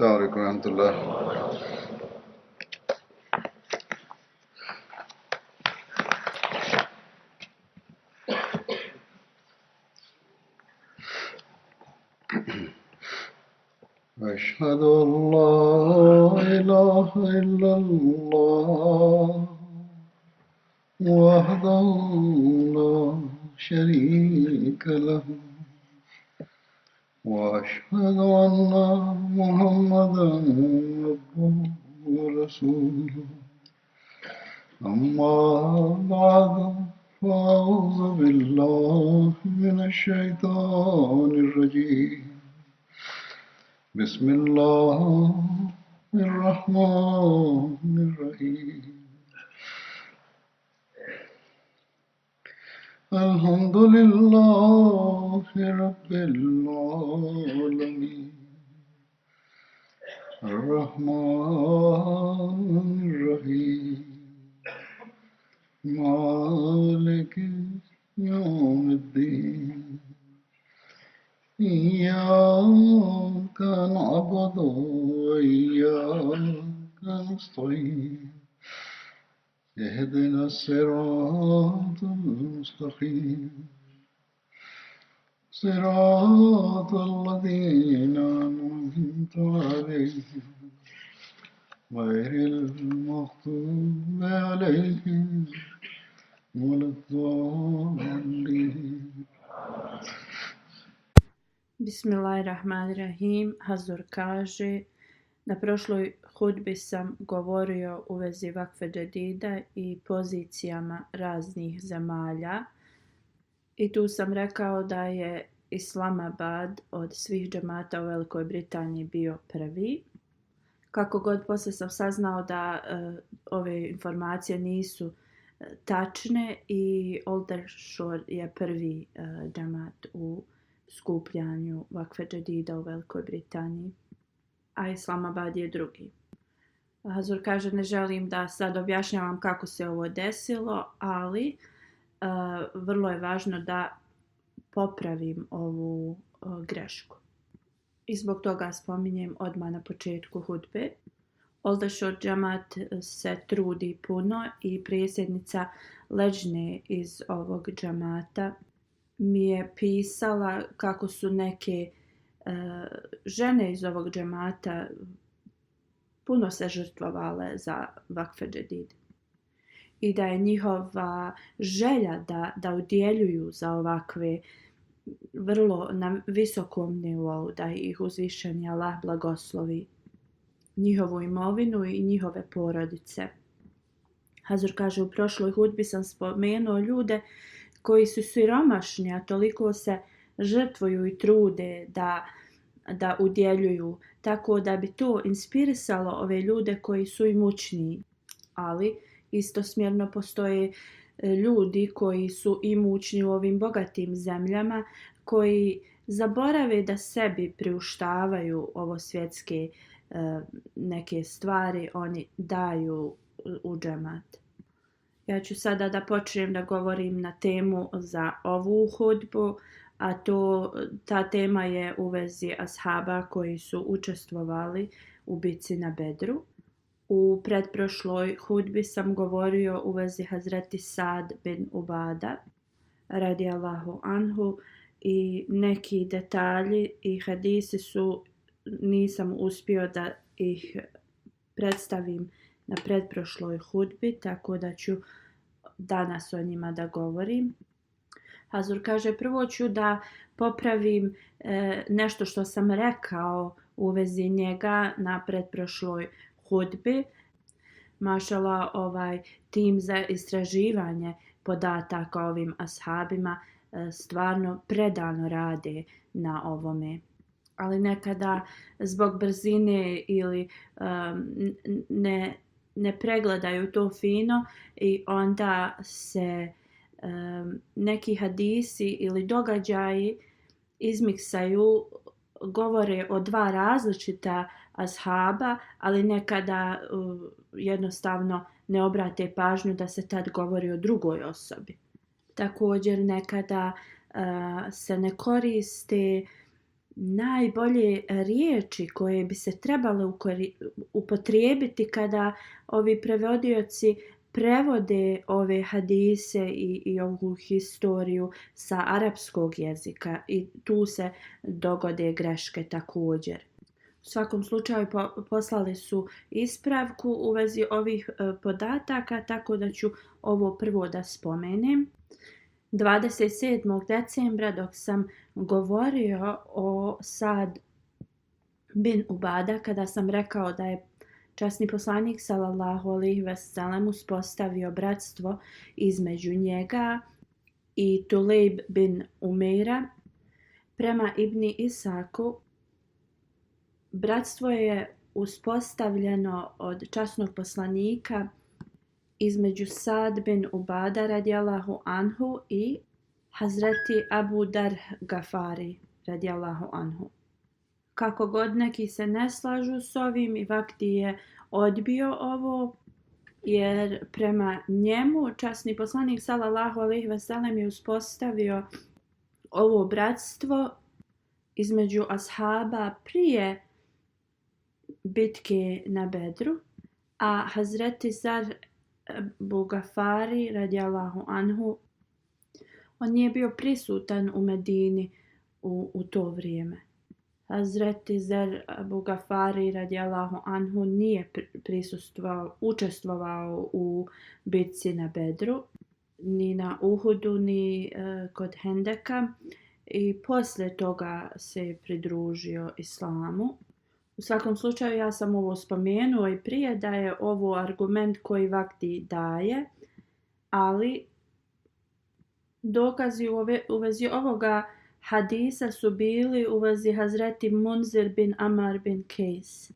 السلام عليكم ورحمة الله. أشهد أن لا إله إلا الله وحده لا شريك له وأشهد أن محمدا عبده ورسوله أما بعد فأعوذ بالله من الشيطان الرجيم بسم الله الرحمن الرحيم الحمد لله رب العالمين الرحمن الرحيم مالك يوم الدين إياك نعبد وإياك نستعين اهدنا الصراط المستقيم صراط الذين أنعمت عليهم غير المغضوب عليهم ولا الضالين. Bismillahirrahmanirrahim. Hazur kaže, na prošloj hudbi sam govorio u vezi vakfe džedida i pozicijama raznih zemalja. I tu sam rekao da je Islamabad od svih džemata u Velikoj Britaniji bio prvi. Kako god poslije sam saznao da ove informacije nisu tačne i Aldershot je prvi džemat u skupljanju vakfe džedida u Velikoj Britaniji, a Islamabad je drugi. Hazur kaže, ne želim da sad objašnjavam kako se ovo desilo, ali vrlo je važno da popravim ovu grešku. I zbog toga spominjem odmah na početku hudbe. Aldershot džemat se trudi puno i predsjednica leđne iz ovog džemata mi je pisala kako su neke žene iz ovog džemata puno se žrtvovale za vakfe džedid. I da je njihova želja da udjeljuju za ovakve vrlo na visokom nivou, da ih uzvišeni Allah blagoslovi njihovu imovinu i njihove porodice. Hazur kaže, u prošloj hudbi sam spomenuo ljude koji su siromašni, a toliko se žrtvuju i trude da udjeljuju, tako da bi to inspirisalo ove ljude koji su imućniji. Ali istosmjerno postoje ljudi koji su imućni u ovim bogatim zemljama, koji zaborave da sebi priuštavaju ovo svjetske neke stvari, oni daju u džemat. Ja ću sada da počnem da govorim na temu za ovu hudbu, a ta tema je u vezi ashaba koji su učestvovali u bitci na Bedru. U pretprošloj hudbi sam govorio u vezi Hazreti Sad bin Ubada radijallahu anhu i neki detalji i hadisi nisam uspio da ih predstavim na pretprošloj hudbi, tako da ću danas o njima da govorim. Hazur kaže, prvo ću da popravim nešto što sam rekao u vezi njega na pretprošloj hudbi. Mašala, ovaj tim za istraživanje podataka ovim ashabima stvarno predano rade na ovome. Ali nekada zbog brzine ili ne pregledaju to fino i onda se neki hadisi ili događaji izmiksaju, govore o dva različita ashaba, ali nekada jednostavno ne obrate pažnju da se tad govori o drugoj osobi. Također nekada se ne koriste najbolje riječi koje bi se trebale upotrijebiti kada ovi prevodioci prevode ove hadise i ovu historiju sa arapskog jezika i tu se dogode greške također. U svakom slučaju poslali su ispravku u vezi ovih podataka, tako da ću ovo prvo da spomenem. 27. decembra dok sam govorio o Sad bin Ubada, kada sam rekao da je časni poslanik sallallahu alejhi ve sellem uspostavio bratstvo između njega i Tulejb bin Umeira, prema Ibni Isaku, bratstvo je uspostavljeno od časnog poslanika između Sad bin Ubada radijallahu anhu i Hazreti Abu Dar Gafari radijallahu anhu. Kako god neki se ne slažu s ovim, i Vakti je odbio ovo, jer prema njemu časni poslanik sallallahu alejhi ve sellem je uspostavio ovo bratstvo između ashaba prije bitke na Bedru, a Hazreti Zar Bugafari radijallahu anhu, on nije bio prisutan u Medini u to vrijeme. Hazreti Zar Bugafari radijallahu anhu nije učestvovao u bitci na Bedru, ni na Uhudu, ni kod Hendeka, i poslije toga se pridružio islamu. U svakom slučaju ja sam ovo spomenuo i prije da je ovo argument koji Vakti daje, ali dokazi u vezi ovoga hadisa su bili u vezi Hazreti Munzir bin Amar bin Kejs.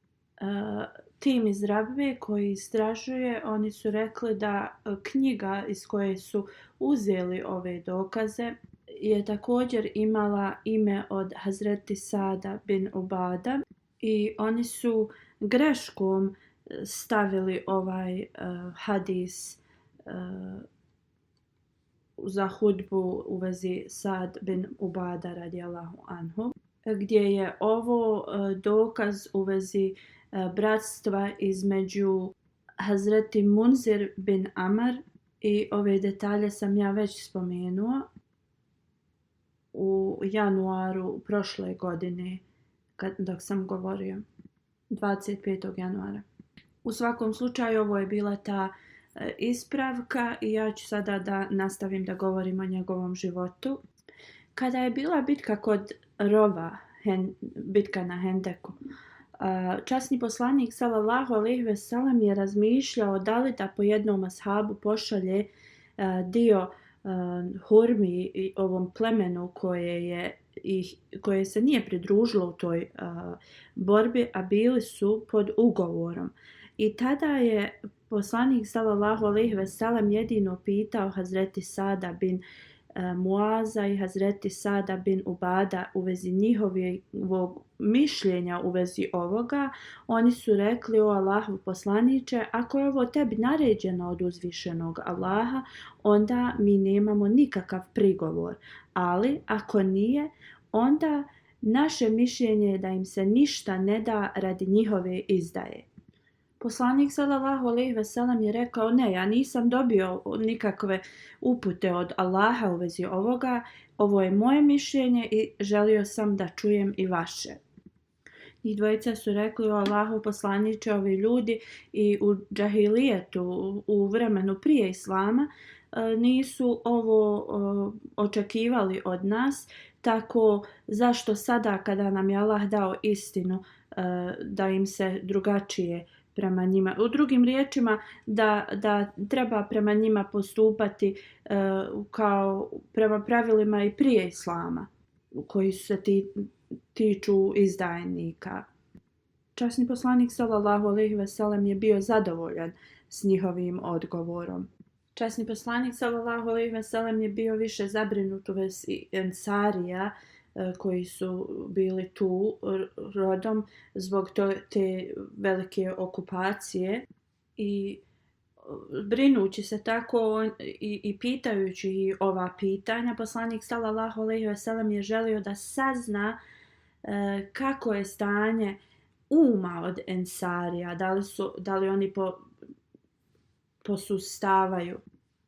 Tim iz Rabbe koji istražuje, oni su rekli da knjiga iz koje su uzeli ove dokaze je također imala ime od Hazreti Sada bin Ubada i oni su greškom stavili ovaj hadis za hudbu u vezi Sad bin Ubada radijallahu anhu, gdje je ovo dokaz u vezi bratstva između Hazreti Munzir bin Amar, i ove detalje sam ja već spomenuo u januaru prošle godine dok sam govorio, 25. januara. U svakom slučaju ovo je bila ta ispravka i ja ću sada da nastavim da govorim o njegovom životu. Kada je bila bitka kod Rova, bitka na Hendeku, časni poslanik sallallahu alejhi ve sellem je razmišljao da li da po jednom ashabu pošalje dio hurmi ovom plemenu koje se nije pridružilo u toj borbi, a bili su pod ugovorom. I tada je poslanik sallallahu alejhi ve sellem jedino pitao Hazreti Sada bin Muaza i Hazreti Sada bin Ubada u vezi njihovog mišljenja u vezi ovoga. Oni su rekli: o Allahov poslaniče, ako je ovo tebi naređeno od uzvišenog Allaha, onda mi nemamo nikakav prigovor, ali ako nije, onda naše mišljenje je da im se ništa ne da radi njihove izdaje. Poslanik sallallahu alejhi ve sellem je rekao: ne, ja nisam dobio nikakve upute od Allaha u vezi ovoga, ovo je moje mišljenje i želio sam da čujem i vaše. Njih dvojica su rekli: o Allahov poslaniče, ovi ljudi i u džahilijetu, u vremenu prije islama, nisu ovo očekivali od nas, tako zašto sada kada nam je Allah dao istinu da im se drugačije prema njima, u drugim riječima da treba prema njima postupati kao prema pravilima i prije islama koji se tiču izdajnika. Časni poslanik sallallahu alejhi ve sellem je bio zadovoljan s njihovim odgovorom. Časni poslanik sallallahu alejhi ve sellem je bio više zabrinut u vezi ensarija koji su bili tu rodom zbog te velike okupacije, i brinući se tako i pitajući ova pitanja, poslanik sallallahu alejhi ve sellem je želio da sazna kako je stanje uma od Ensarija, da li oni posustavaju.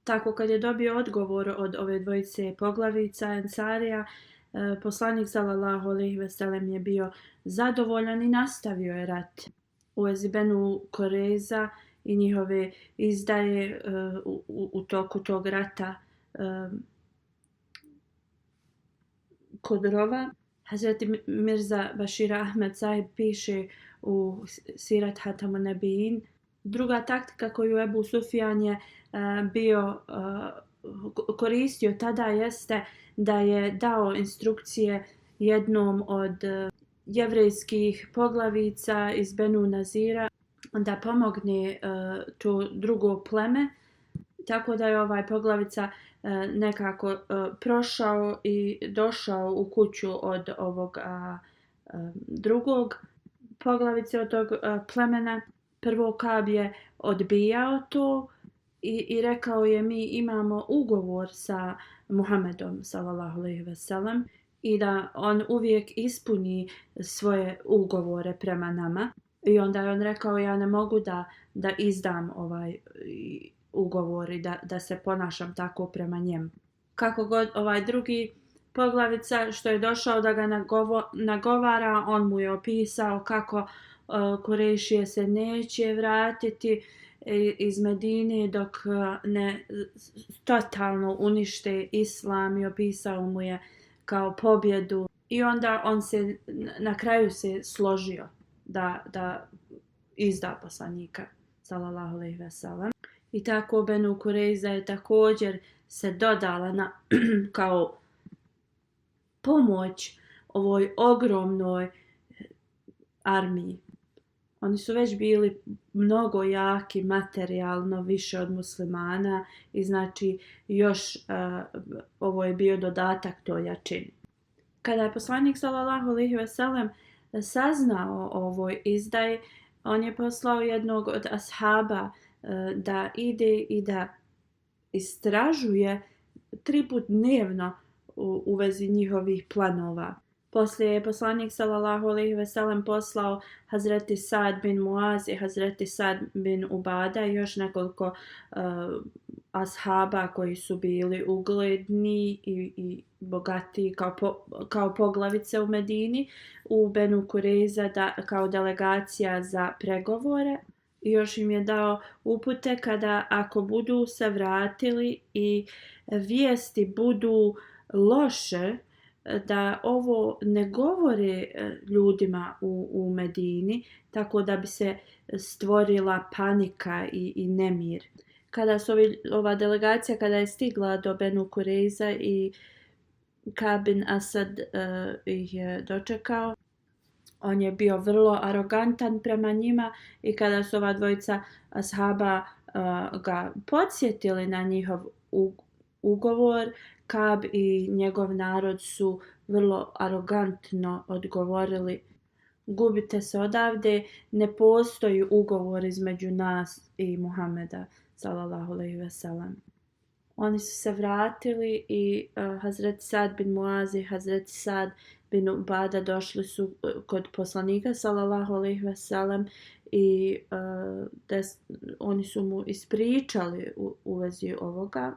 Tako kad je dobio odgovor od ove dvojice poglavica Ensarija, poslanik sallallahu alejhi ve sellem je bio zadovoljan i nastavio je rat. U vezi Benu Koreza i njihove izdaje u toku tog rata kod rova. Hazreti Mirza Bashir Ahmed Sahib piše u Sirat Hatamun Nebijin. Druga taktika koju Ebu Sufjan je koristio tada jeste da je dao instrukcije jednom od jevrejskih poglavica iz Benu Nazira da pomogne to drugo pleme, tako da je ovaj poglavica nekako prošao i došao u kuću od ovog drugog poglavice od tog plemena. Prvo Kab je odbijao to i rekao je mi imamo ugovor sa Muhammedom sallallahu alejhi ve sellem i da on uvijek ispuni svoje ugovore prema nama. I onda je on rekao ja ne mogu da izdam ovaj ugovor i da se ponašam tako prema njemu. Kako god ovaj drugi poglavica što je došao da ga nagovara, on mu je opisao kako Kurejšije se neće vratiti iz Medine dok ne totalno unište islam i opisao mu je kao pobjedu. I onda on se na kraju se složio da izda poslanika sallallahu alejhi ve sellem. I tako Benu Kurejza je također se dodala kao pomoć ovoj ogromnoj armiji. Oni su već bili mnogo jaki materijalno, više od muslimana i znači još ovo je bio dodatak toj jačini. Kada je poslanik sallallahu alejhi ve sellem saznao o ovoj izdaji, on je poslao jednog od ashaba da ide i da istražuje 3 puta dnevno u vezi njihovih planova. Poslije je poslanik sallallahu alejhi ve sellem poslao Hazreti Sad bin Muaz i Hazreti Sad bin Ubada i još nekoliko ashaba koji su bili ugledni i bogati kao poglavice u Medini u Benu Kurejza kao delegacija za pregovore. I još im je dao upute kada ako budu se vratili i vijesti budu loše, da ovo ne govore ljudima u Medini, tako da bi se stvorila panika i nemir. Kada su ova delegacija kada je stigla do Benu Kurejza i Kab bin Asad ih je dočekao, on je bio vrlo arogantan prema njima i kada su ova dvojica ashaba ga podsjetili na njihov ugovor, Kab i njegov narod su vrlo arogantno odgovorili: gubite se odavde, ne postoji ugovor između nas i Muhameda sallallahu alejhi ve sellem. Oni su se vratili i Hazreti Sad bin Muaz i Hazreti Sad bin Ubada došli su kod poslanika sallallahu alejhi ve sellem i oni su mu ispričali u vezi ovoga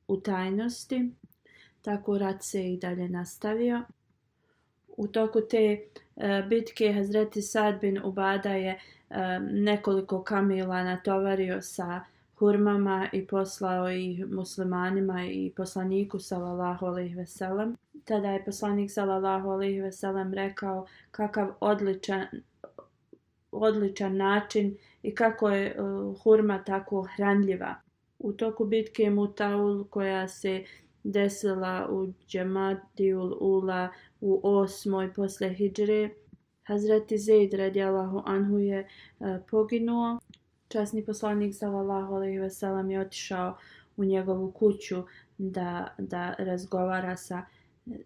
u tajnosti. Tako rat se i dalje nastavio. U toku te bitke Hazreti Sad bin Ubada je nekoliko kamila natovario sa hurmama i poslao ih muslimanima i poslaniku sallallahu alejhi ve sellem. Tada je poslanik sallallahu alejhi ve sellem rekao kakav odličan način i kako je hurma tako hranljiva. U toku bitke Mutaul koja se desila u Džemadijul Ula u 8. posle hidžre, Hazreti Zeid radijallahu anhu je poginuo. Časni poslanik sallallahu alejhi ve sellem je otišao u njegovu kuću da razgovara sa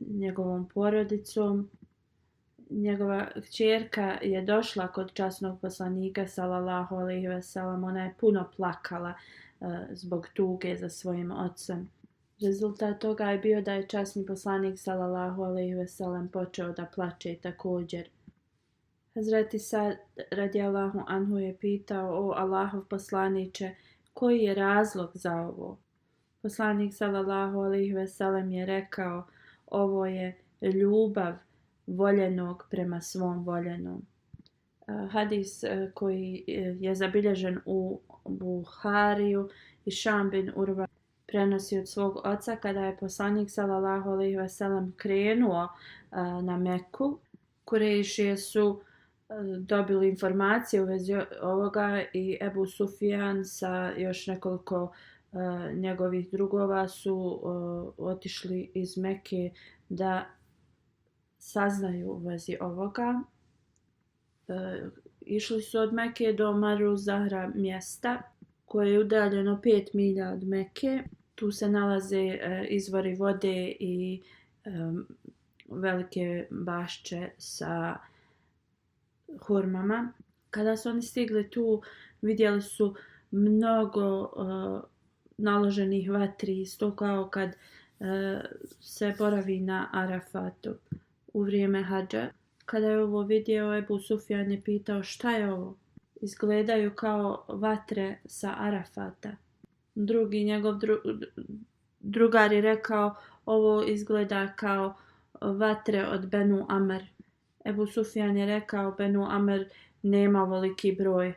njegovom porodicom. Njegova kćerka je došla kod časnog poslanika sallallahu alejhi ve sellem. Ona je puno plakala zbog tuge za svojim ocem. Rezultat toga je bio da je časni poslanik sallallahu alejhi ve sellem počeo da plače također. Hazreti Sad radijallahu anhu je pitao: o Allahov poslaniče, koji je razlog za ovo? Poslanik sallallahu alejhi ve sellem je rekao: ovo je ljubav voljenog prema svom voljenom. Hadis koji je zabilježen u Buhariju i Šam bin Urva prenosi od svog oca kada je poslanik sallallahu alejhi ve sellem krenuo na Meku. Kurejšije su dobili informacije u vezi ovoga i Ebu Sufjan sa još nekoliko njegovih drugova su otišli iz Mekke da saznaju u vezi ovoga. Išli su od Mekke do Maru Zahra mjesta koje je udaljeno 5 milja od Mekke. Tu se nalaze izvori vode i velike bašče sa hurmama. Kada su oni stigli tu, vidjeli su mnogo naloženih vatri, isto kao kad se boravi na Arafatu u vrijeme hadža. Kada je ovo vidio, Ebu Sufjan je pitao: šta je ovo? Izgledaju kao vatre sa Arafata. Drugi njegov drugar je rekao: ovo izgleda kao vatre od Benu Amr. Ebu Sufjan je rekao: Benu Amr nema ovoliki broj.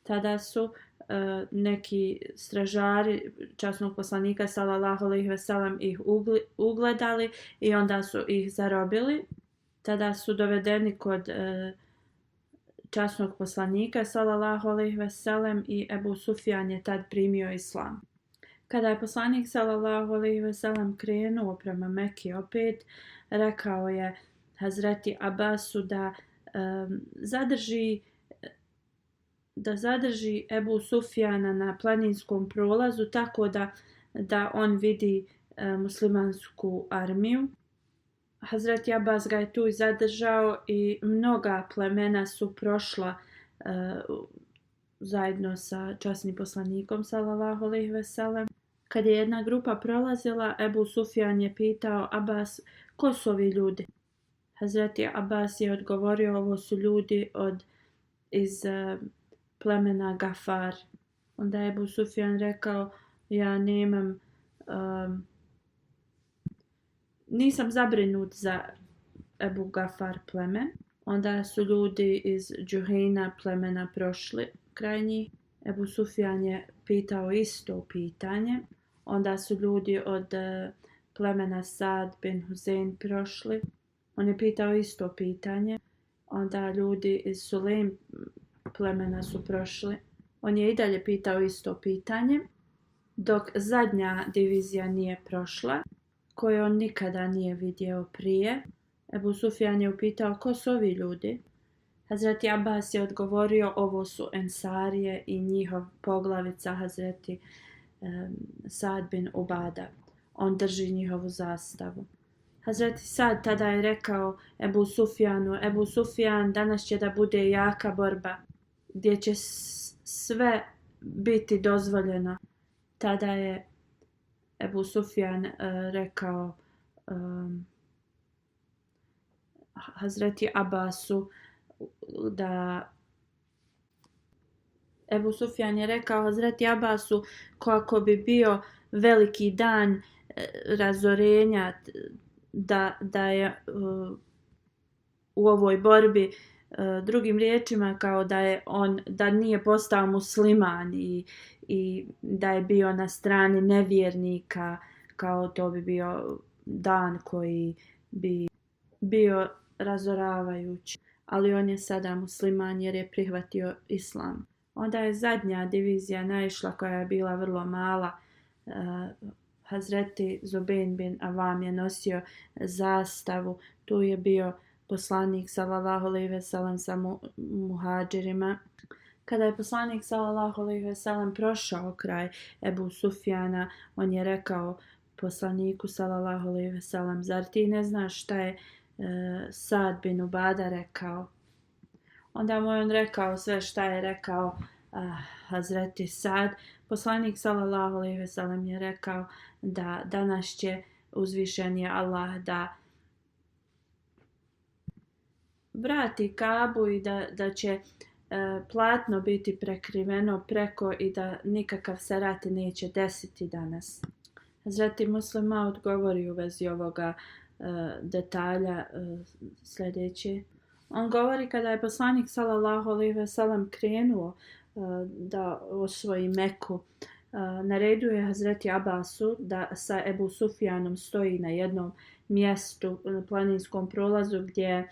Tada su neki stražari časnog poslanika sallallahu alejhi ve sellem ih ugledali i onda su ih zarobili. Tada su dovedeni kod časnog poslanika sallallahu alejhi ve sellem i Ebu Sufjan je tad primio islam. Kada je poslanik sallallahu alejhi ve sellem krenuo prema Mekki opet, rekao je Hazreti Abbasu da zadrži Ebu Sufjana na planinskom prolazu tako da on vidi muslimansku armiju. Hazreti Abbas ga je tu i zadržao i mnoga plemena su prošla zajedno sa časnim poslanikom sallallahu alejhi ve sellem. Kad je jedna grupa prolazila, Ebu Sufjan je pitao: Abbas, ko su ovi ljudi? Hazreti Abbas je odgovorio: ovo su ljudi iz plemena Gafar. Onda je Ebu Sufjan rekao: ja nisam zabrinut za Ebu Gafar plemen. Onda su ljudi iz Džuhejna plemena prošli kraj njih. Ebu Sufjan je pitao isto pitanje. Onda su ljudi od plemena Sad bin Huzein prošli. On je pitao isto pitanje. Onda ljudi iz Sulejm plemena su prošli. On je i dalje pitao isto pitanje. Dok zadnja divizija nije prošla, koju on nikada nije vidio prije, Ebu Sufjan je upitao: ko su ovi ljudi? Hazreti Abbas je odgovorio: ovo su Ensarije i njihov poglavica Hazreti Sad bin Ubada. On drži njihovu zastavu. Hazreti Sad tada je rekao Ebu Sufjanu: Ebu Sufjan, danas će da bude jaka borba, gdje će sve biti dozvoljeno. Tada je Ebu Sufjan rekao Hazreti Abbasu Ebu Sufjan je rekao Hazreti Abbasu kako bi bio veliki dan razorenja, da je u ovoj borbi, drugim riječima kao da nije postao musliman i da je bio na strani nevjernika, kao to bi bio dan koji bi bio razoravajući. Ali on je sada musliman jer je prihvatio islam. Onda je zadnja divizija naišla koja je bila vrlo mala. Hazreti Zubein bin Avam je nosio zastavu. Tu je bio poslanik sallallahu alejhi ve sellem sa muhadžirima. Kada je poslanik sallallahu alejhi ve sellem prošao kraj Ebu Sufjana, on je rekao poslaniku sallallahu alejhi ve sellem: zar ti ne znaš šta je Sad bin Ubada rekao? Onda mu je on rekao sve šta je rekao Hazreti Sad, Poslanik sallallahu alejhi ve sellem je rekao da danas će uzvišeni Allah da vrati Kabu i da će platno biti prekriveno preko i da nikakav se rat neće desiti danas. Hazreti Muslim Maud govori u vezi ovoga detalja sljedeće. On govori kada je poslanik sallallahu alejhi ve sellem krenuo da osvoji Meku, naredio je Hazreti Abbasu da sa Ebu Sufjanom stoji na jednom mjestu na planinskom prolazu gdje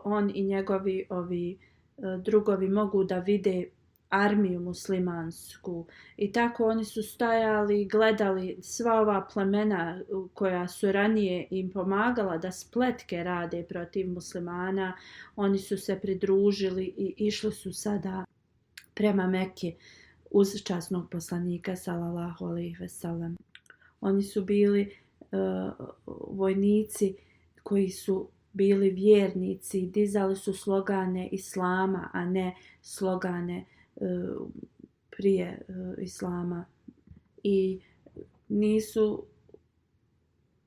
on i njegovi drugovi mogu da vide armiju muslimansku. I tako oni su stajali i gledali sva ova plemena koja su ranije im pomagala da spletke rade protiv muslimana. Oni su se pridružili i išli su sada prema Mekki uz časnog poslanika sallallahu alejhi ve sellem. Oni su bili vojnici koji su bili vjernici, dizali su slogane islama, a ne slogane prije islama. I nisu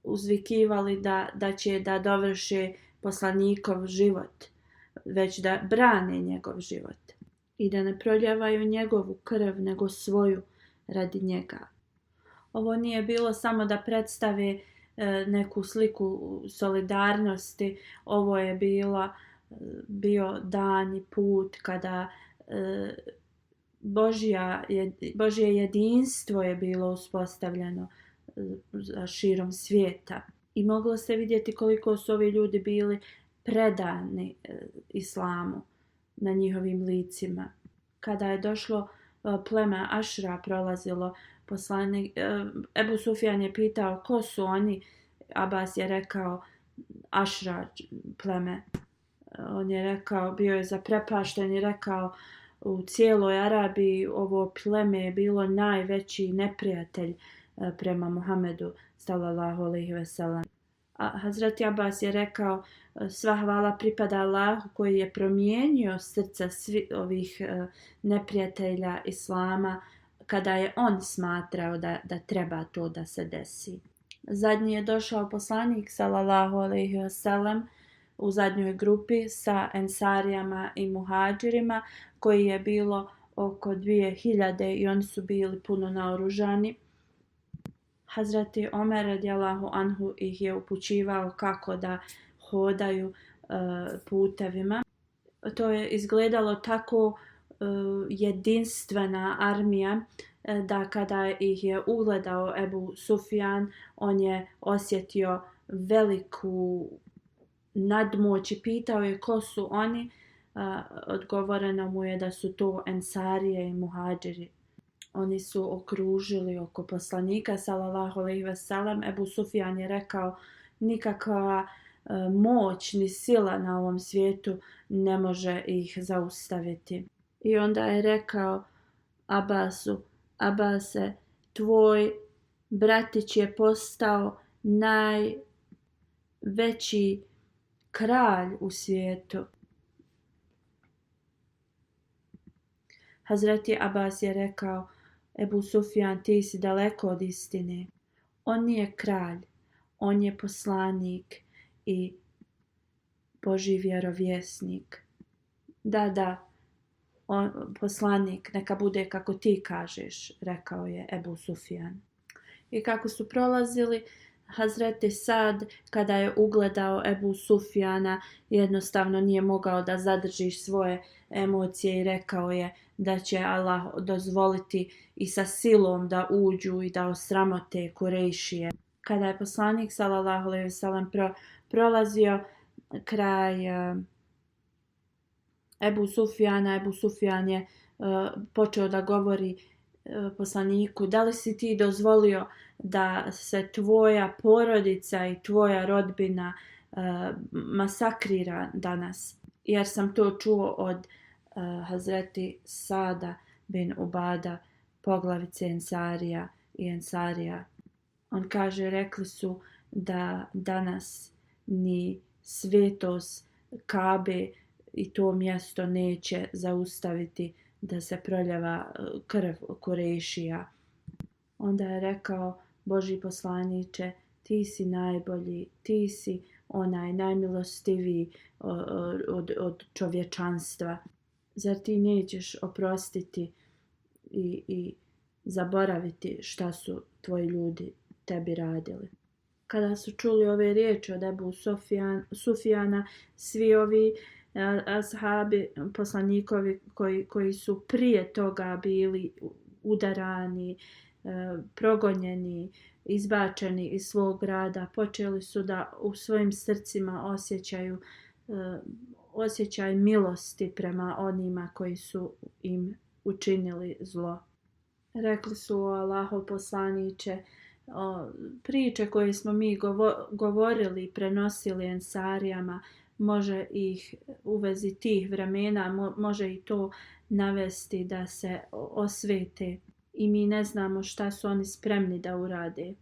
uzvikivali da će da dovrše poslanikov život, već da brane njegov život i da ne proljevaju njegovu krv, nego svoju radi njega. Ovo nije bilo samo da predstave neku sliku solidarnosti, ovo je bio dan i put kada Božje jedinstvo je bilo uspostavljeno širom svijeta. I moglo se vidjeti koliko su ovi ljudi bili predani islamu na njihovim licima. Kada je došlo pleme Ašra prolazilo, poslanik Ebu Sufjan je pitao ko su oni. Abbas je rekao Ašra pleme. On je rekao, bio je zaprepašten i rekao u cijeloj Arabiji ovo pleme je bilo najveći neprijatelj prema Muhammedu sallallahu alejhi ve sellem. A Hazreti Abbas je rekao sva hvala pripada Allahu koji je promijenio srca svih ovih neprijatelja islama kada je on smatrao da treba to da se desi. Zadnji je došao poslanik sallallahu alejhi ve sellem u zadnjoj grupi sa Ensarijama i Muhadžirima koji je bilo oko 2000 i oni su bili puno naoružani. Hazreti Omer radijallahu anhu ih je upućivao kako da hodaju putevima. To je izgledalo tako jedinstvena armija da kada ih je ugledao Ebu Sufjan, on je osjetio veliku nadmoć i pitao je ko su oni. Odgovoreno mu je da su to Ensarije i Muhadžiri. Oni su okružili oko poslanika sallallahu alejhi ve sellem. Ebu Sufjan je rekao nikakva moć ni sila na ovom svijetu ne može ih zaustaviti. I onda je rekao Abbasu, Abbase, tvoj bratić je postao najveći kralj u svijetu. Hazreti Abbas je rekao, Ebu Sufjan, ti si daleko od istine. On nije kralj, on je poslanik i Božji vjerovjesnik. Da, poslanik, neka bude kako ti kažeš, rekao je Ebu Sufjan. I kako su prolazili, Hazreti Sad, kada je ugledao Ebu Sufjana, jednostavno nije mogao da zadrži svoje emocije i rekao je da će Allah dozvoliti i sa silom da uđu i da osramote Kurejšije. Kada je poslanik sallallahu alejhi ve sellem prolazio kraj Ebu Sufjana, Ebu Sufjan je počeo da govori poslaniku, da li si ti dozvolio da se tvoja porodica i tvoja rodbina masakrira danas? Jer sam to čuo od Hazreti Sada bin Ubada, poglavice Ensarija i Ensarija. On kaže, rekli su da danas ni svetost Kabe i to mjesto neće zaustaviti da se proljeva krv Kurejšija. Onda je rekao: Božji poslaniče, ti si najbolji, ti si onaj najmilostiviji od čovječanstva. Zar ti nećeš oprostiti i zaboraviti šta su tvoji ljudi tebi radili? Kada su čuli ove riječi od Ebu Sufjana, svi ovi ashabi, poslanikovi koji su prije toga bili udarani, progonjeni, izbačeni iz svog grada, počeli su da u svojim srcima osjećaj milosti prema onima koji su im učinili zlo. Rekli su: Allahov poslaniče, priče koje smo mi govorili i prenosili Ensarijama, može ih u vezi tih vremena, može i to navesti da se osvete i mi ne znamo šta su oni spremni da urade.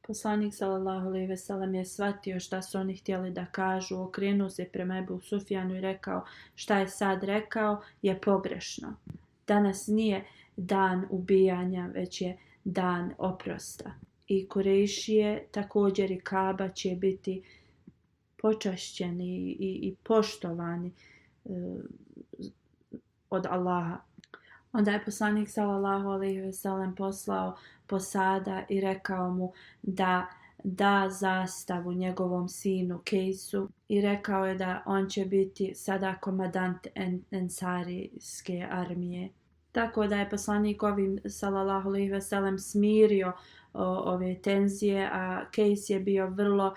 Poslanik sallallahu alejhi ve sellem je shvatio šta su oni htjeli da kažu, okrenuo se prema Ebu Sufjanu i rekao: šta je sad rekao je pogrešno. Danas nije dan ubijanja, već je dan oprosta. I Kurejšije, također i Kaba će biti počašćeni i poštovani od Allaha. Onda je poslanik sallallahu alejhi ve sellem poslao posada i rekao mu da zastavu njegovom sinu Kejsu i rekao je da on će biti sada komandant Ensarijske armije. Tako da je poslanik ovim sallallahu alejhi ve sellem smirio ove tenzije, a Kejs je bio vrlo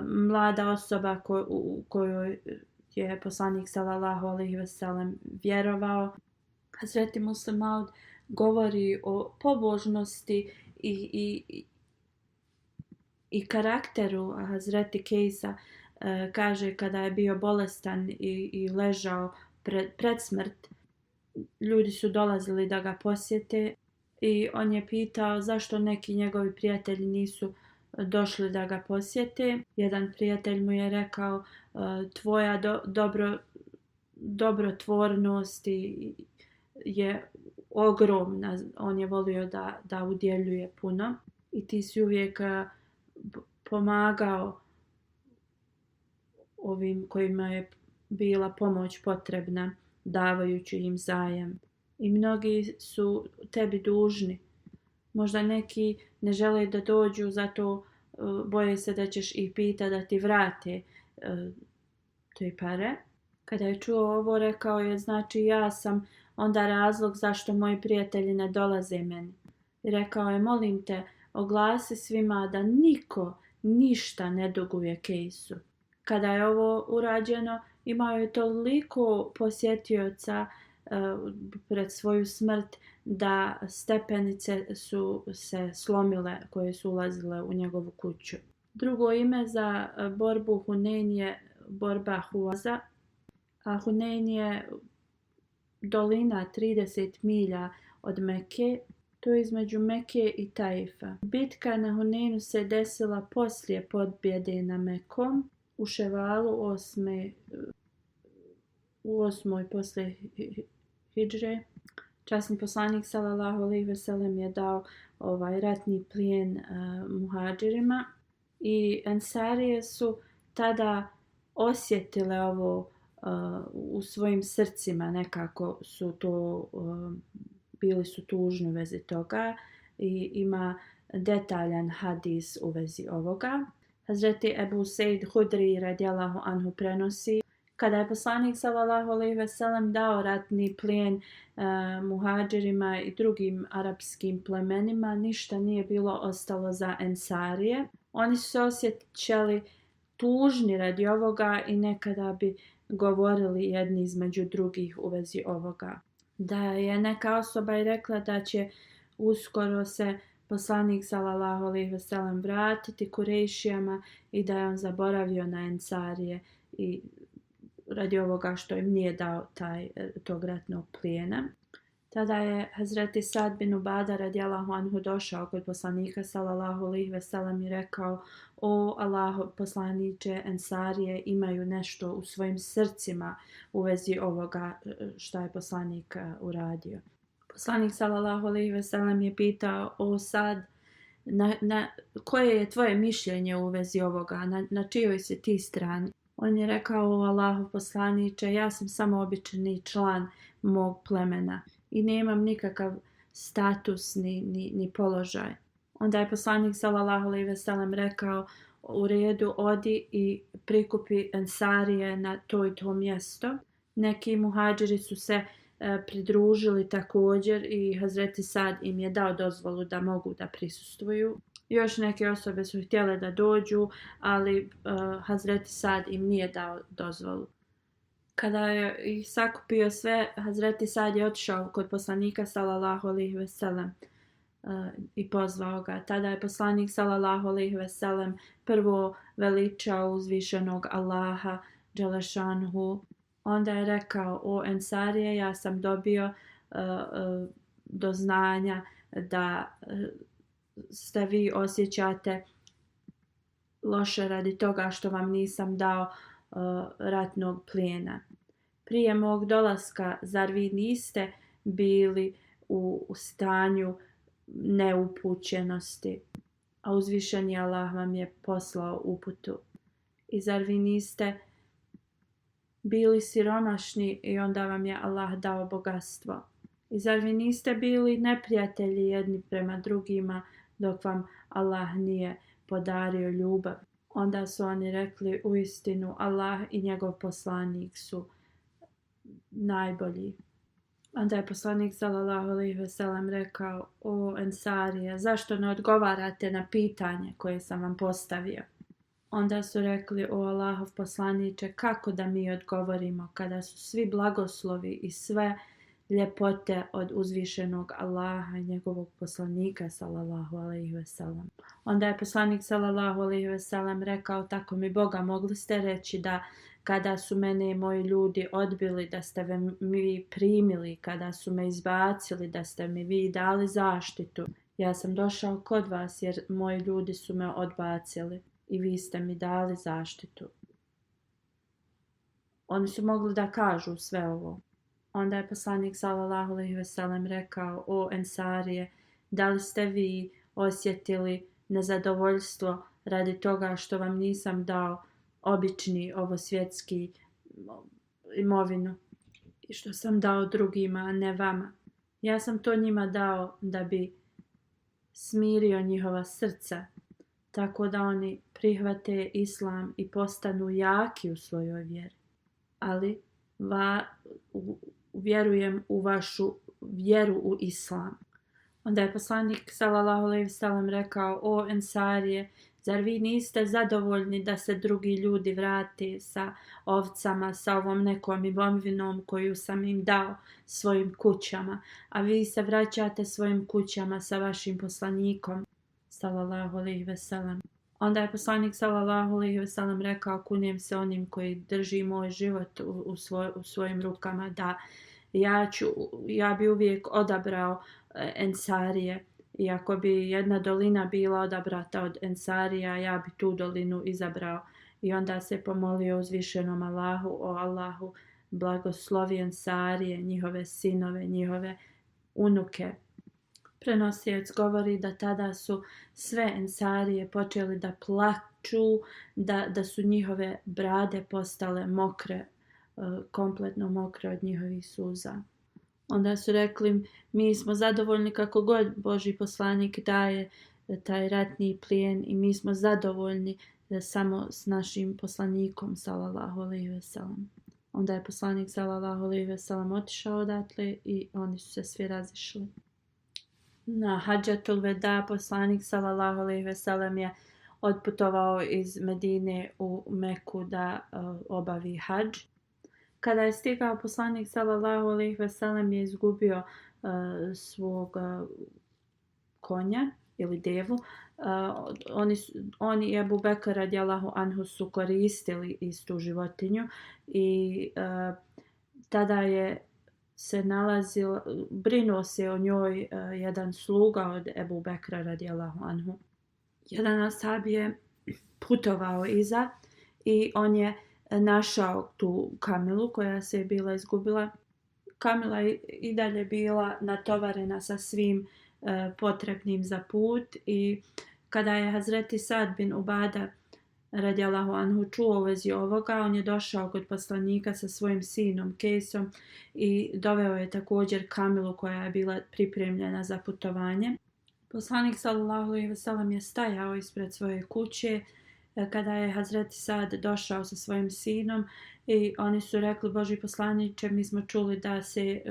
mlada osoba kojoj je poslanik sallallahu alejhi ve sellem vjerovao. Hazreti Muslim Maud govori o pobožnosti i karakteru Hazreti Kejsa. Kaže kada je bio bolestan i ležao pred smrt, ljudi su dolazili da ga posjete i on je pitao zašto neki njegovi prijatelji nisu došli da ga posjete. Jedan prijatelj mu je rekao: tvoja dobrotvornost je ogromna, on je volio da udjeljuje puno i ti si uvijek pomagao ovim kojima je bila pomoć potrebna, davajući im zajam. I mnogi su tebi dužni. Možda neki ne žele da dođu, zato boje se da ćeš ih pitati da ti vrate te pare. Kada je čuo ovo, rekao je: znači ja sam onda razlog zašto moji prijatelji ne dolaze meni. I rekao je: molim te, oglasi svima da niko ništa ne duguje Kejsu. Kada je ovo urađeno, imao je toliko posjetioca pred svoju smrt da stepenice su se slomile koje su ulazile u njegovu kuću. Drugo ime za borbu Hunein je borba Huaza, a Hunein je dolina 30 milja od Mekke, to je između Mekke i Taifa. Bitka na Huneinu se desila poslije pobjede na Mekom u Ševalu 8. poslije Hidžre. Časni poslanik sallallahu alejhi ve sellem je dao ratni plijen muhadžirima i Ensarije su tada osjetile ovo u svojim srcima, nekako su to bili su tužni u vezi toga i ima detaljan hadis u vezi ovoga. Hazreti Ebu Sejd Hudri radijallahu anhu prenosi: kada je poslanik sallallahu alejhi ve sellem dao ratni plijen muhadžirima i drugim arapskim plemenima, ništa nije bilo ostalo za Ensarije. Oni su se osjećali tužni radi ovoga i nekada bi govorili jedni između drugih u vezi ovoga. Da je neka osoba i rekla da će uskoro se poslanik sallallahu alejhi ve sellem vratiti Kurejšijama i da je on zaboravio na Ensarije i radi ovoga što im nije dao tog ratnog plijena. Tada je Hazreti Sad bin Ubada radijallahu anhu došao kod poslanika sallallahu alejhi ve sellem i rekao: O Allahov poslaniče, Ensarije imaju nešto u svojim srcima u vezi ovoga šta je poslanik uradio. Poslanik sallallahu alejhi ve sellem je pitao: O Sad, koje je tvoje mišljenje u vezi ovoga? Na čijoj si ti strani? On je rekao: O Allahov poslaniče, ja sam samo obični član mog plemena i nemam nikakav status ni položaj. Onda je poslanik sallallahu alejhi ve sellem rekao: u redu, odi i prikupi Ensarije na to i to mjesto. Neki muhadžiri su se pridružili također i Hazreti Sad im je dao dozvolu da mogu da prisustvuju. Još neke osobe su htjele da dođu, ali Hazreti Sad im nije dao dozvolu. Kada je ih sakupio sve, Hazreti Sad je otišao kod poslanika sallallahu alejhi ve sellem i pozvao ga. Tada je poslanik sallallahu alejhi ve sellem prvo veličao uzvišenog Allaha dželešanhu. Onda je rekao: O Ensarije, ja sam dobio do znanja da ste vi osjećate loše radi toga što vam nisam dao ratnog plijena. Prije mog dolaska, zar vi niste bili u stanju neupućenosti, a uzvišeni Allah vam je poslao uputu? I zar vi niste bili siromašni i onda vam je Allah dao bogatstvo? I zar vi niste bili neprijatelji jedni prema drugima dok vam Allah nije podario ljubav? Onda su oni rekli: uistinu Allah i njegov poslanik su najbolji. Onda je poslanik sallallahu alejhi ve sellem rekao: O Ensarije, zašto ne odgovarate na pitanje koje sam vam postavio? Onda su rekli: O Allahov poslaniče, kako da mi odgovorimo kada su svi blagoslovi i sve ljepote od uzvišenog Allaha i njegovog poslanika sallallahu alejhi ve sellem? Onda je poslanik sallallahu alejhi ve sellem rekao: tako mi Boga, mogli ste reći da kada su mene i moji ljudi odbili, da ste mi primili, kada su me izbacili, da ste mi vi dali zaštitu. Ja sam došao kod vas jer moji ljudi su me odbacili i vi ste mi dali zaštitu. Oni su mogli da kažu sve ovo. Onda je poslanik sallallahu alejhi ve sellem rekao: o Ensarije, da li ste vi osjetili nezadovoljstvo radi toga što vam nisam dao obični ovosvjetski imovinu i što sam dao drugima, a ne vama? Ja sam to njima dao da bi smirio njihova srca, tako da oni prihvate islam i postanu jaki u svojoj vjeri. Ali vjerujem u vašu vjeru u islam. Onda je poslanik sallallahu alejhi ve sellem rekao: o Ensarije, zar vi niste zadovoljni da se drugi ljudi vrate sa ovcama, sa ovom nekom imovinom koju sam im dao, svojim kućama, a vi se vraćate svojim kućama sa vašim poslanikom sallallahu alejhi ve sellem? Onda je poslanik sallallahu alejhi ve sellem rekao: kunijem se onim koji drži moj život u svojim rukama, da ja bi uvijek odabrao Ensarije. I ako bi jedna dolina bila odabrata od Ensarija, ja bi tu dolinu izabrao. I onda se pomolio uzvišenom Allahu: o Allahu, blagoslovi Ensarije, njihove sinove, njihove unuke. Prenosilac govori da tada su sve Ensarije počeli da plaču, da su njihove brade postale mokre, kompletno mokre od njihovih suza. Onda su rekli: mi smo zadovoljni kako god Božji poslanik daje taj ratni plijen i mi smo zadovoljni samo s našim poslanikom sallallahu alejhi ve sellem. Onda je poslanik sallallahu alejhi ve sellem otišao odatle i oni su se svi razišli. Na Hadžatul Veda poslanik sallallahu alejhi ve sellem je otputovao iz Medine u Meku da obavi hadž. Kada je stigao poslanik sallallahu alejhi ve sellem je izgubio svog konja ili devu. Oni i Ebu Bekr radijallahu anhu su koristili istu životinju i tada je se nalazila, brinuo se o njoj jedan sluga od Ebu Bekra radijallahu anhu. Jedan ashab je putovao iza i on je našao tu kamilu koja se je bila izgubila. Kamila je i dalje bila natovarena sa svim potrebnim za put i kada je Hazreti Sad bin Ubada radijallahu anhu čuo u vezi ovoga, on je došao kod poslanika sa svojim sinom Kejsom i doveo je također kamilu koja je bila pripremljena za putovanje. Poslanik sallallahu alejhi ve sellem je stajao ispred svoje kuće kada je Hazreti Sad došao sa svojim sinom i oni su rekli: Božji poslaniče, mi smo čuli da se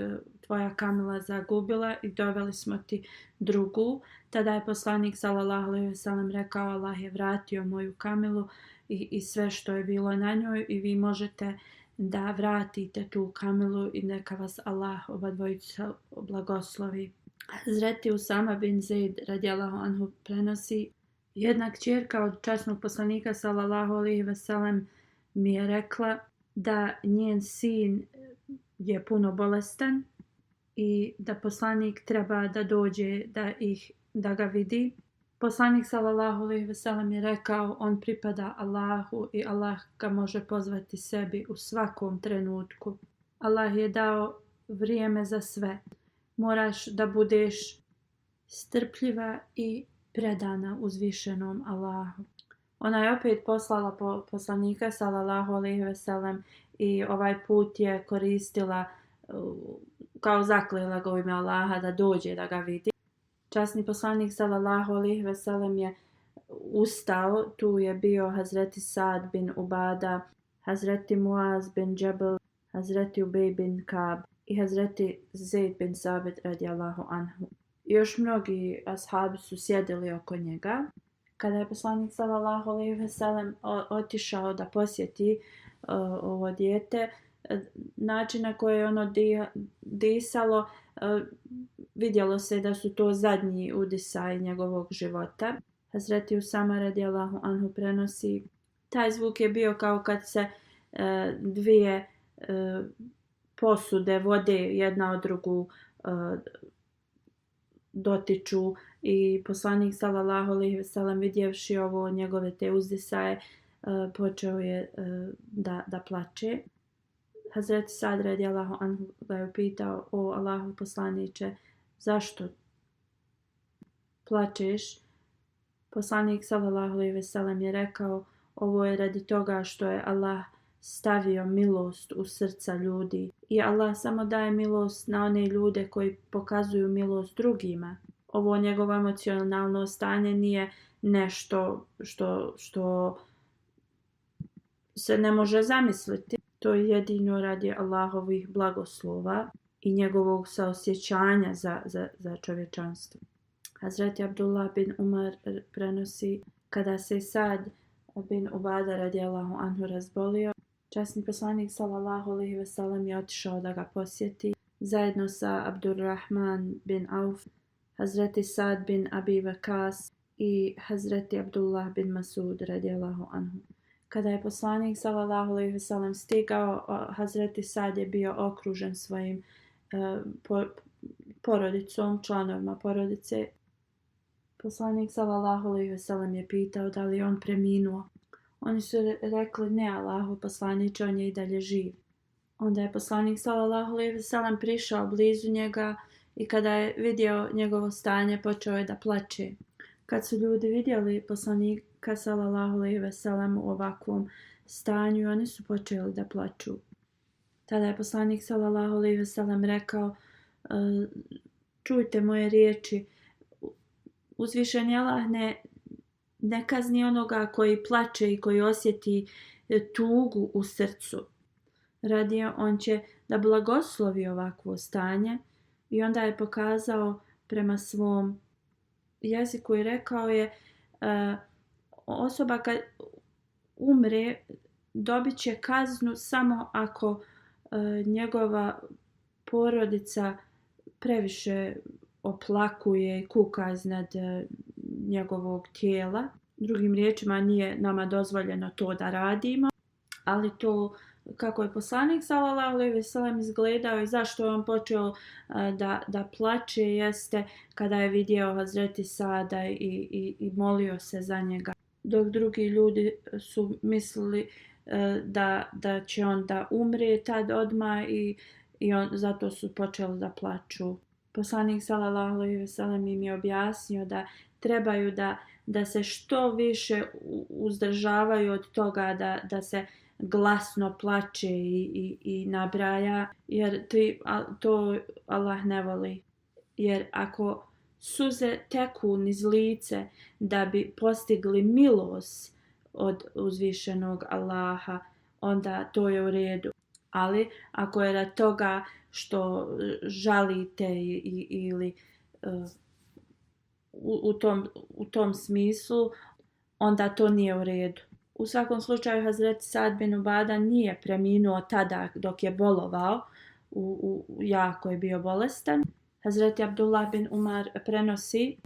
tvoja kamila zagubila i doveli smo ti drugu. Tada je poslanik sallallahu alejhi ve sellem rekao: Allah je vratio moju kamilu i sve što je bilo na njoj i vi možete da vratite tu kamilu i neka vas Allah obadvojica blagoslovi. Hazreti Usama bin Zaid radijallahu anhu prenosi: jedna kćerka od časnog poslanika sallallahu alejhi ve sellem mi je rekla da njen sin je puno bolestan i da poslanik treba da dođe da ga vidi. Poslanik sallallahu alejhi ve sellem je rekao: on pripada Allahu i Allah ga može pozvati sebi u svakom trenutku. Allah je dao vrijeme za sve. Moraš da budeš strpljiva i predana uzvišenom Allahu. Ona je opet poslala poslanika sallallahu alejhi ve sellem i ovaj put je koristila kao zaklela ga u ime Allaha da dođe da ga vidi. Časni poslanik sallallahu alejhi ve sellem je ustao, tu je bio Hazreti Sad bin Ubada, Hazreti Muaz bin Džebel, Hazreti Ubej bin Kab i Hazreti Zaid bin Sabit radijallahu anhu. Još mnogi ashabi su sjedili oko njega. Kada je poslanik sallallahu alejhi ve sellem otišao da posjeti ovo dijete, način na koji je ono disalo, vidjelo se da su to zadnji udisaj njegovog života. Hazreti Usama radijallahu anhu prenosi: taj zvuk je bio kao kad se dvije posude vode jedna od drugu dotiču i poslanik sallallahu alejhi ve sellem vidjevši ovo njegove te uzdisaje počeo je da plače. Hazreti Sad radijallahu anhu ga je upitao: o Allahu poslaniče, zašto plačeš? Poslanik sallallahu alejhi ve sellem je rekao: ovo je radi toga što je Allah stavio milost u srca ljudi i Allah samo daje milost na one ljude koji pokazuju milost drugima. Ovo njegovo emocionalno stanje nije nešto što se ne može zamisliti. To je jedino radi Allahovih blagoslova i njegovog saosjećanja za čovječanstvo. Hazreti Abdullah bin Umar prenosi: kada se Sad bin Ubada radijallahu anhu razbolio, časni poslanik sallallahu alejhi ve sellem je otišao da ga posjeti zajedno sa Abdurrahman bin Auf, Hazreti Sad bin Abi Vakas i Hazreti Abdullah bin Masud radijallahu anhu. Kada je poslanik sallallahu alejhi ve sellem stigao, Hazreti Sad je bio okružen svojim porodicom, članovima porodice. Poslanik sallallahu alejhi ve sellem je pitao da li on preminuo. Oni su rekli: ne, Allahu poslaniče, on je i dalje živ. Onda je poslanik sallallahu alejhi ve sellem prišao blizu njega i kada je vidio njegovo stanje, počeo je da plače. Kad su ljudi vidjeli poslanika sallallahu alejhi ve sellem u ovakvom stanju, oni su počeli da plaču. Tada je poslanik sallallahu alejhi ve sellem rekao: čujte moje riječi, uzvišeni Allah ne kazni onoga koji plače i koji osjeti tugu u srcu. Radije on će da blagoslovi ovakvo stanje. I onda je pokazao prema svom jeziku i rekao je: osoba kad umre dobit će kaznu samo ako njegova porodica previše oplakuje i kuka iznad njegovog tijela. Drugim riječima, nije nama dozvoljeno to da radimo, ali to kako je poslanik sallallahu alejhi ve sellem izgledao i zašto je on počeo da plače jeste kada je vidio Hazreti Sada i molio se za njega. Dok drugi ljudi su mislili da će on da umre tad odmah i zato su počeli da plaču. Poslanik sallallahu alejhi ve sellem im je objasnio da trebaju da se što više uzdržavaju od toga da se glasno plače i nabraja, jer to Allah ne voli. Jer ako suze teku niz lice da bi postigli milost od uzvišenog Allaha, onda to je u redu. Ali ako je radi toga što žalite ili u tom smislu, onda to nije u redu. U svakom slučaju Hazreti Sad bin Ubada nije preminuo tada dok je bolovao, jako je bio bolestan. Hazreti Abdullah bin Umar prenosi: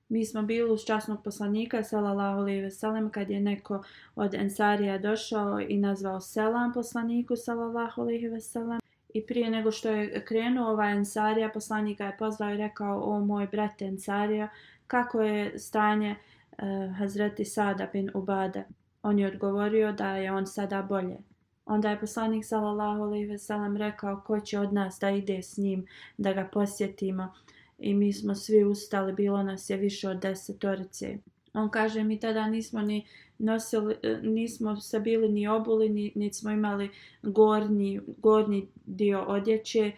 mi smo bili uz časnog poslanika sallallahu alejhi ve sellem kad je neko od ensarija došao i nazvao selam poslaniku sallallahu alejhi ve sellem. I prije nego što je krenuo ovaj ensarija, poslanik ga je pozvao i rekao: o moj brate ensarija, kako je stanje Hazreti Sada bin Ubada? On je odgovorio da je on sada bolje. Onda je poslanik sallallahu alejhi ve sellem rekao: ko će od nas da ide s njim da ga posjetimo? I mi smo svi ustali, bilo nas je više od 10. On kaže: mi tada nismo ni nosili, nismo se bili ni obuli, niti smo imali gornji dio odjeće.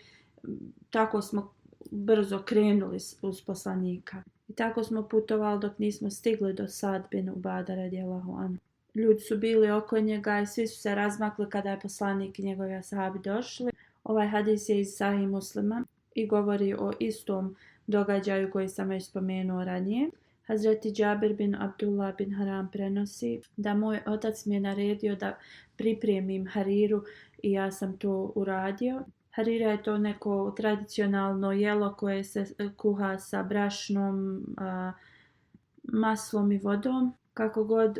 Tako smo brzo krenuli uz poslanika. I tako smo putovali dok nismo stigli do Sad bin Ubada radijallahu anhu. Ljudi su bili oko njega i svi su se razmakli kada je poslanik i njegovi ashabi došli. Ovaj hadis je iz Sahih Muslima i govori o istom događaju koji sam već spomenuo ranije. Hazreti Džabir bin Abdullah bin Haram prenosi da moj otac mi je naredio da pripremim hariru i ja sam to uradio. Harira je to neko tradicionalno jelo koje se kuha sa brašnom, maslom i vodom. Kako god,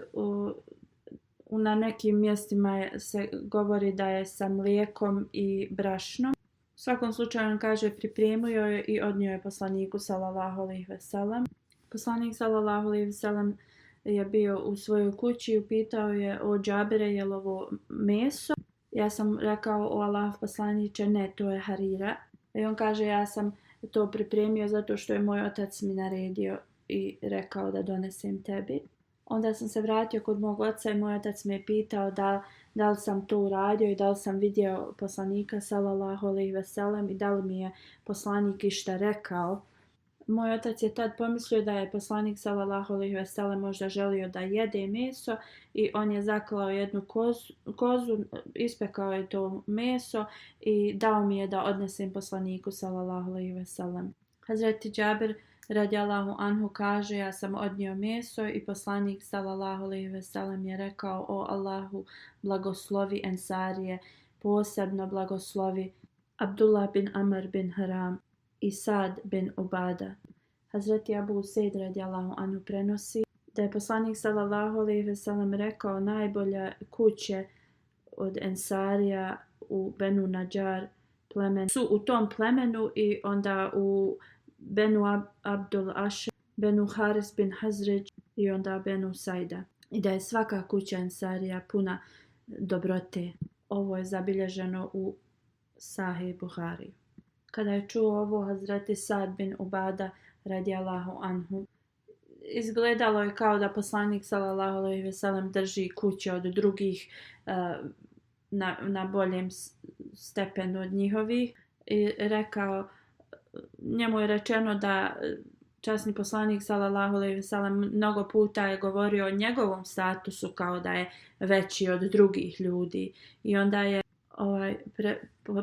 na nekim mjestima se govori da je sa mlijekom i brašnom. U svakom slučaju on kaže pripremio je i odnio je poslaniku sallallahu alejhi ve sellem. Poslanik sallallahu alejhi ve sellem je bio u svojoj kući i upitao je: o Džabire, je li ovo meso? Ja sam rekao: o Allah poslaniče, ne, to je harira. I on kaže: ja sam to pripremio zato što je moj otac mi naredio i rekao da donesem tebi. Onda sam se vratio kod mog oca i moj otac me je pitao da li sam to uradio i da li sam vidio poslanika sallallahu alejhi ve sellem i da li mi je poslanik išta rekao. Moj otac je tad pomislio da je poslanik sallallahu alejhi ve sellem možda želio da jede meso i on je zaklao jednu kozu, ispekao je to meso i dao mi je da odnesem poslaniku sallallahu alejhi ve sellem. Hazreti Džabir radijallahu anhu kaže: ja sam odnio meso i poslanik sallallahu alejhi ve sellem je rekao: o Allahu, blagoslovi ensarije, posebno blagoslovi Abdullah bin Amr bin Haram i Sad bin Ubada. Hazreti Abu Sejd radijallahu anhu prenosi da je poslanik sallallahu alejhi ve sellem rekao: najbolje kuće od ensarija u Benu Nadžar plemenu su u tom plemenu i onda u Benu Abdul Ašer, Benu Haris bin Hazređ i onda Benu Sajda. I da je svaka kuća ensarija puna dobrote. Ovo je zabilježeno u Sahih Buhari. Kada je čuo ovo, Hazreti Sad bin Ubada radijallahu anhu, izgledalo je kao da poslanik sallallahu alejhi ve sellem drži kuće od drugih na boljem stepenu od njihovih i rekao, njemu je rečeno da časni poslanik sallallahu alejhi ve sellem mnogo puta je govorio o njegovom statusu kao da je veći od drugih ljudi i onda je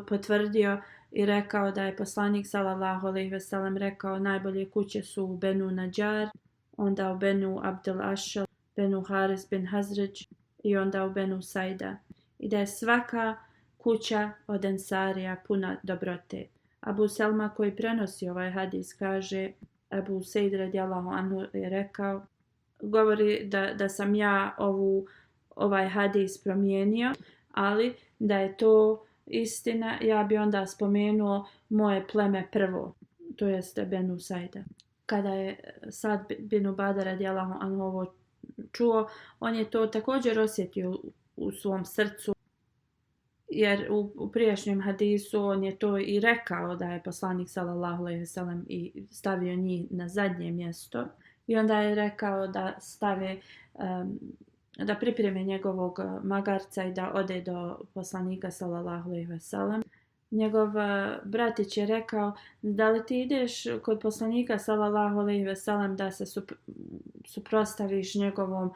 potvrdio i rekao da je poslanik sallallahu alejhi ve sellem rekao: najbolje kuće su u Benu Nadžar, onda u Benu Abdul Ašel, Benu Haris bin Hazređ i onda u Benu Sajda. I da je svaka kuća od ensarija puna dobrote. Abu Selma koji prenosi ovaj hadis kaže: Abu Sejd radijallahu anhu je rekao, govori da sam ja ovaj hadis promijenio, ali da je to istina, ja bi onda spomenuo moje pleme prvo, to jeste Benu Sajda. Kada je Sad bin Ubada radijallahu anhu ovo čuo, on je to također osjetio u svom srcu, jer u prijašnjem hadisu on je to i rekao da je poslanik sallallahu alejhi ve sellem i stavio njih na zadnje mjesto i onda je rekao da stave da pripreme njegovog magarca i da ode do poslanika sallallahu alejhi ve sellem. Njegov bratić je rekao, da li ti ideš kod poslanika sallallahu alejhi ve sellem da se suprotstaviš njegovom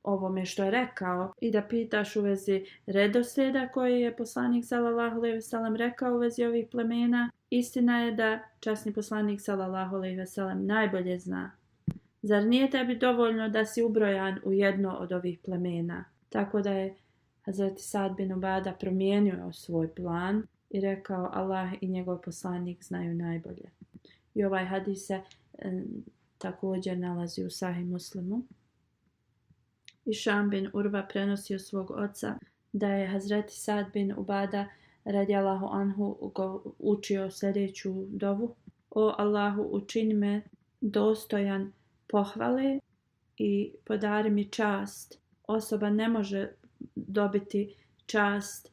ovome što je rekao i da pitaš u vezi redoslijeda koji je poslanik sallallahu alejhi ve sellem rekao u vezi ovih plemena. Istina je da časni poslanik sallallahu alejhi ve sellem najbolje zna. Zar nije tebi dovoljno da si ubrojan u jedno od ovih plemena? Tako da je Hazreti Sad bin Ubada promijenio svoj plan i rekao, Allah i njegov poslanik znaju najbolje. I ovaj hadis se također nalazi u Sahih Muslimu. Hišam bin Urva prenosi od svog oca da je Hazreti Sad bin Ubada radijallahu anhu učio sljedeću dovu. O Allahu, učini me dostojan pohvale i podari mi čast. Osoba ne može dobiti čast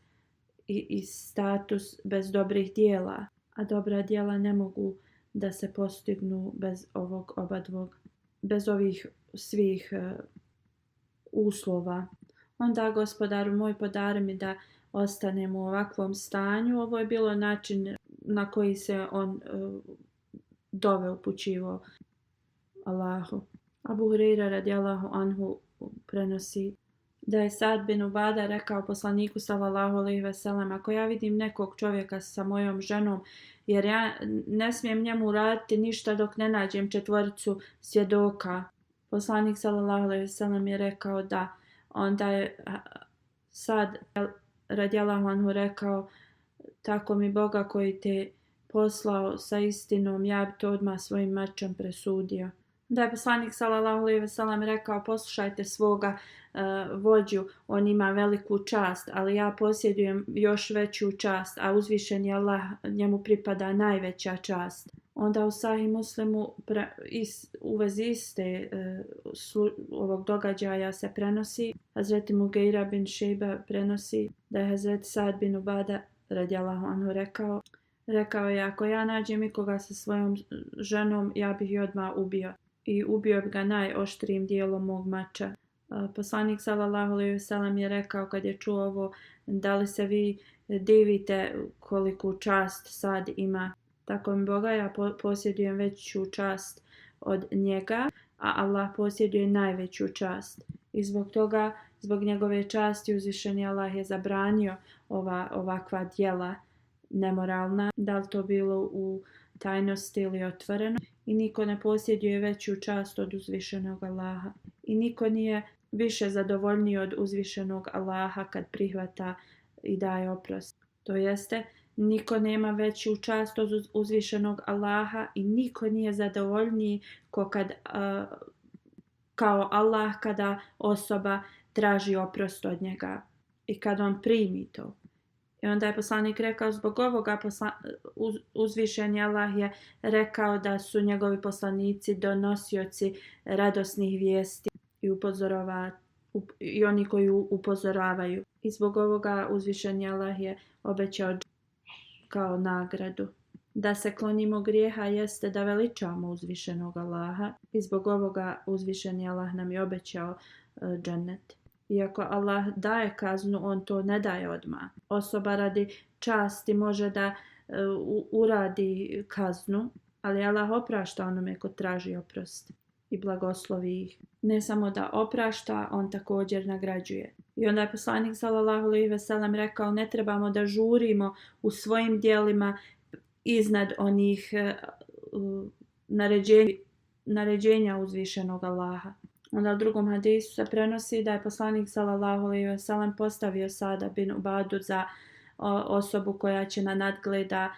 i status bez dobrih dijela, a dobra dijela ne mogu da se postignu bez ovog obadvog, bez ovih svih uslova. Onda, Gospodaru moj, podari mi da ostanem u ovakvom stanju. Ovo je bilo način na koji se on dove upućivao Allahu. Abu Hurajra radijallahu anhu prenosi da je Sad bin Ubada rekao poslaniku sallallahu alejhi ve sellem, ako ja vidim nekog čovjeka sa mojom ženom, jer ja ne smijem njemu raditi ništa dok ne nađem 4 svjedoka. Poslanik sallallahu alejhi ve sellem je rekao da. Onda je Sad radijallahu anhu rekao, tako mi Boga koji te poslao sa istinom, ja bi to odmah svojim mačem presudio. Da je poslanik sallallahu alejhi ve sellem rekao, poslušajte svoga vođu, on ima veliku čast, ali ja posjedujem još veću čast, a uzvišeni Allah, njemu pripada najveća čast. Onda u Sahih Muslimu u vezi iste ovog događaja se prenosi, Hazreti Mugeira bin Šejba prenosi da je Hazreti Sad bin Ubada radijallahu anhu rekao je, ako ja nađem ikoga sa svojom ženom, ja bih je odmah ubio. I ubio bi ga najoštrijim dijelom mog mača. Poslanik sallallahu alejhi ve sellem je rekao kad je čuo ovo, da li se vi divite koliku čast Sad ima? Tako mi Boga, ja posjedujem veću čast od njega, a Allah posjeduje najveću čast. I zbog toga, zbog njegove časti, uzvišeni Allah je zabranio ovakva djela nemoralna, da li to bilo u tajnosti ili otvoreno. I niko ne posjeduje veću čast od uzvišenog Allaha. I niko nije više zadovoljniji od uzvišenog Allaha kad prihvata i daje oprost. To jeste, niko nema veću čast od uzvišenog Allaha i niko nije zadovoljniji kao Allah kada osoba traži oprost od njega i kad on primi to. I onda je poslanik rekao, zbog ovoga uzvišeni Allah je rekao da su njegovi poslanici donosioci radosnih vijesti i oni koji upozoravaju. I zbog ovoga uzvišeni Allah je obećao kao nagradu. Da se klonimo grijeha jeste da veličamo uzvišenog Allaha i zbog ovoga uzvišeni Allah nam je obećao džennet. Iako Allah daje kaznu, on to ne daje odmah. Osoba radi časti može da uradi kaznu, ali Allah oprašta onome ko traži oprost i blagoslovi ih. Ne samo da oprašta, on također nagrađuje. I onda je poslanik sallallahu alejhi ve sellem rekao, ne trebamo da žurimo u svojim djelima iznad onih naređenja uzvišenog Allaha. Onda u drugom hadisu se prenosi da je poslanik sallallahu alejhi ve sellem postavio Sada bin Ubadu za osobu koja će nadgleda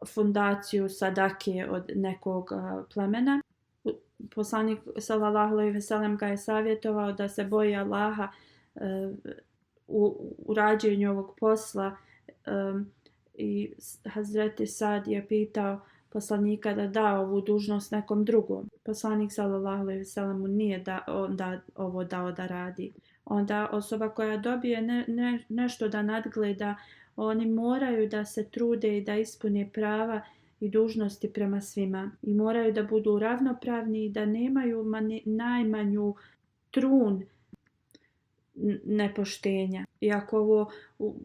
fundaciju sadake od nekog plemena. Poslanik sallallahu alejhi ve sellem ga je savjetovao da se boji Allaha u rađenju ovog posla i Hazreti Sad je pitao poslanika da da ovu dužnost nekom drugom. Poslanik sallallahu alejhi ve sellem mu nije onda ovo dao da radi. Onda osoba koja dobije nešto da nadgleda, oni moraju da se trude i da ispune prava i dužnosti prema svima i moraju da budu ravnopravni i da nemaju najmanju trun nepoštenja. I ako ovo,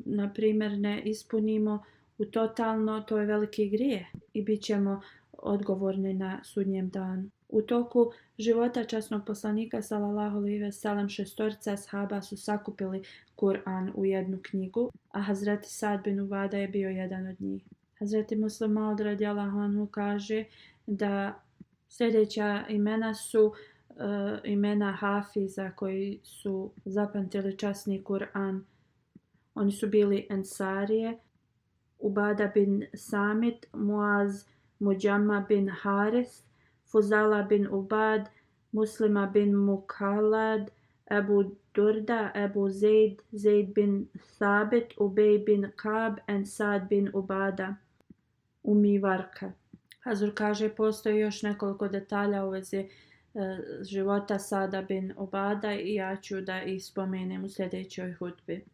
na primjer, ne ispunimo u totalno, to je veliki grijeh i bit ćemo odgovorni na sudnjem danu. U toku života časnog poslanika sallallahu alejhi ve sellem 6 ashaba su sakupili Kur'an u jednu knjigu, a Hazreti Sad bin Ubada je bio jedan od njih. Hazreti Muslim Maud radijallahu anhu kaže da sljedeća imena su imena Hafiza koji su zapamtili časni Kur'an. Oni su bili Ensarije, Ubada bin Samit, Muaz Mujamma bin Haris, Fuzala bin Ubad, Muslima bin Mukalad, Ebu Durda, Ebu Zaid, Zaid bin Thabit, Ubej bin Kab, and Sad bin Ubada, umivarka. Hazur kaže, postoji još nekoliko detalja u vezi života Sada bin Ubada i ja ću da ih spomenem u sljedećoj hutbi.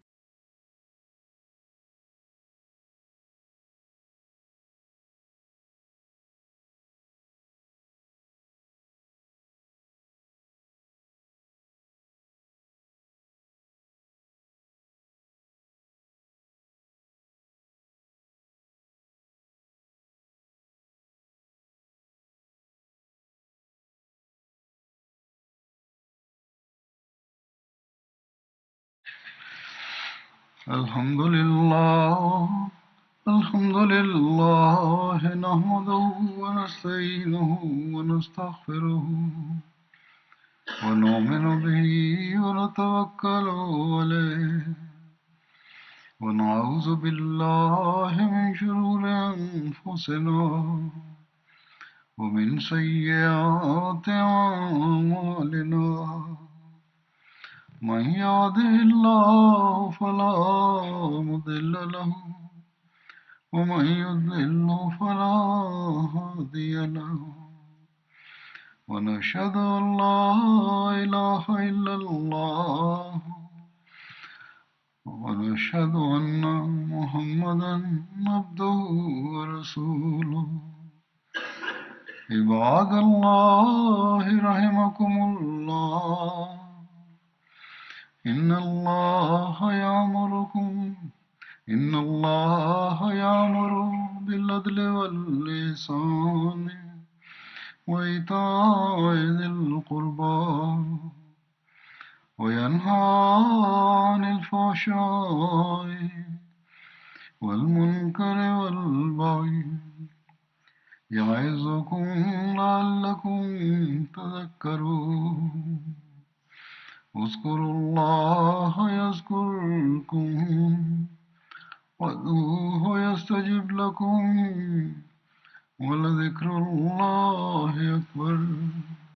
الحمد لله نحمده ونستعينه ونستغفره ونؤمن به ونتوكل عليه ونعوذ بالله من شرور أنفسنا ومن سيئات أعمالنا من يهده الله فلا مضل له ومن يضلل فلا هادي له ونشهد أن لا إله إلا الله ونشهد أن محمدا عبده ورسوله عباد الله رحمكم الله إن الله يأمر بالعدل والإحسان وإيتاء ذي القربى وينهى عن الفحشاء والمنكر والبغي يعظكم لعلكم تذكرون اذكروا الله يذكركم وادعوه يستجب لكم ولذكر الله أكبر